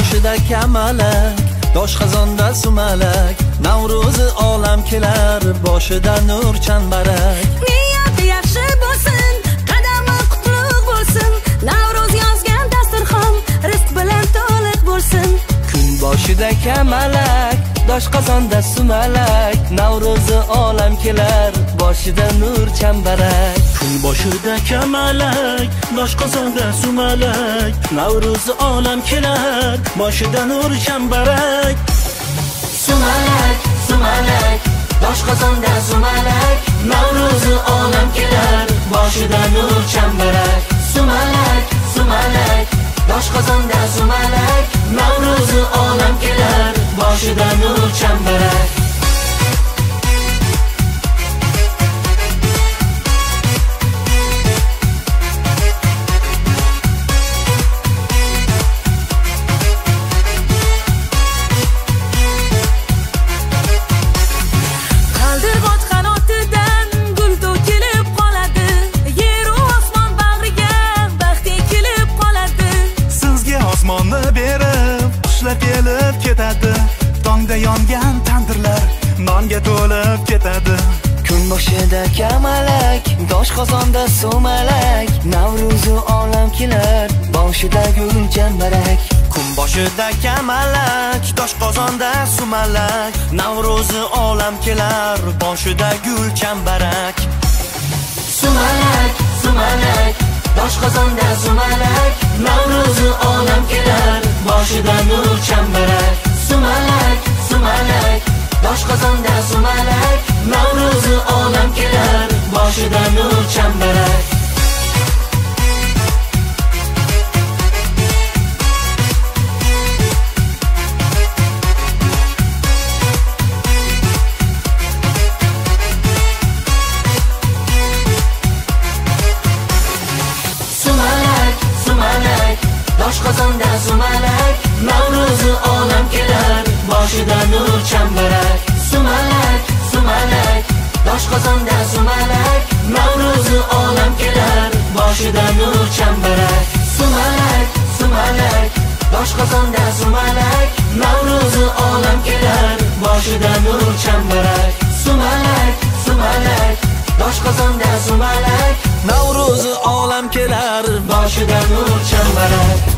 boshida kamalak, doshqozonda sumalak, Navro'zi olam kelar, boshida nur chambarak. Niyati yaxshi bo'lsin, qadami qutlug' bo'lsin, Navro'z yozgan dasturxon rizq bilan to'liq bo'lsin. Kun boshida kamalak, doshqozonda sumalak, Navro'zi olam kelar, boshida nur chambarak. Kun boshida kamalak, doshqozonda sumalak, Navro'zi olam kelar, boshida nur chambarak. Sumalak, sumalak, doshqozonda sumalak, Navro'zi olam kelar, boshida nur chambarak. Sumalak, sumalak, doshqozonda sumalak, Navro'zi olam kelar, boshida nur chambarak. Qaldirg'och qanotidan gul to'kilib qoladi, yer u osmon bag'riga baxt ekilib qoladi. Sizga osmonni berib, qushlar kelib ketadi, tongda yongan tandirlar nonga to'lib ketadi. Kun boshida kamalak, doshqozonda sumalak, Navro'zi olam kelar, boshida gul chambarak. Kun boshida kamalak, doshqozonda sumalak, Navro'zi olam kelar, boshida gul chambarak. Sumalak, sumalak, doshqozonda sumalak, Navro'zi olam kelar, boshida nur chambarak. Sumalak, sumalak, doshqozonda sumalak, Navro'zi olam kelar, boshida nur chambarak. Sumalak, sumalak, doshqozonda sumalak, Navro'zi olam kelar, boshida nur chambarak. Sumalak, sumalak, doshqozonda sumalak, Navro'zi olam kelar, boshida nur chambarak. Sumalak, sumalak, doshqozonda sumalak, Navro'zi olam kelar, boshida nur chambarak. Sumalak, sumalak, doshqozonda sumalak, Navro'zi olam kelar, boshida nur chambarak.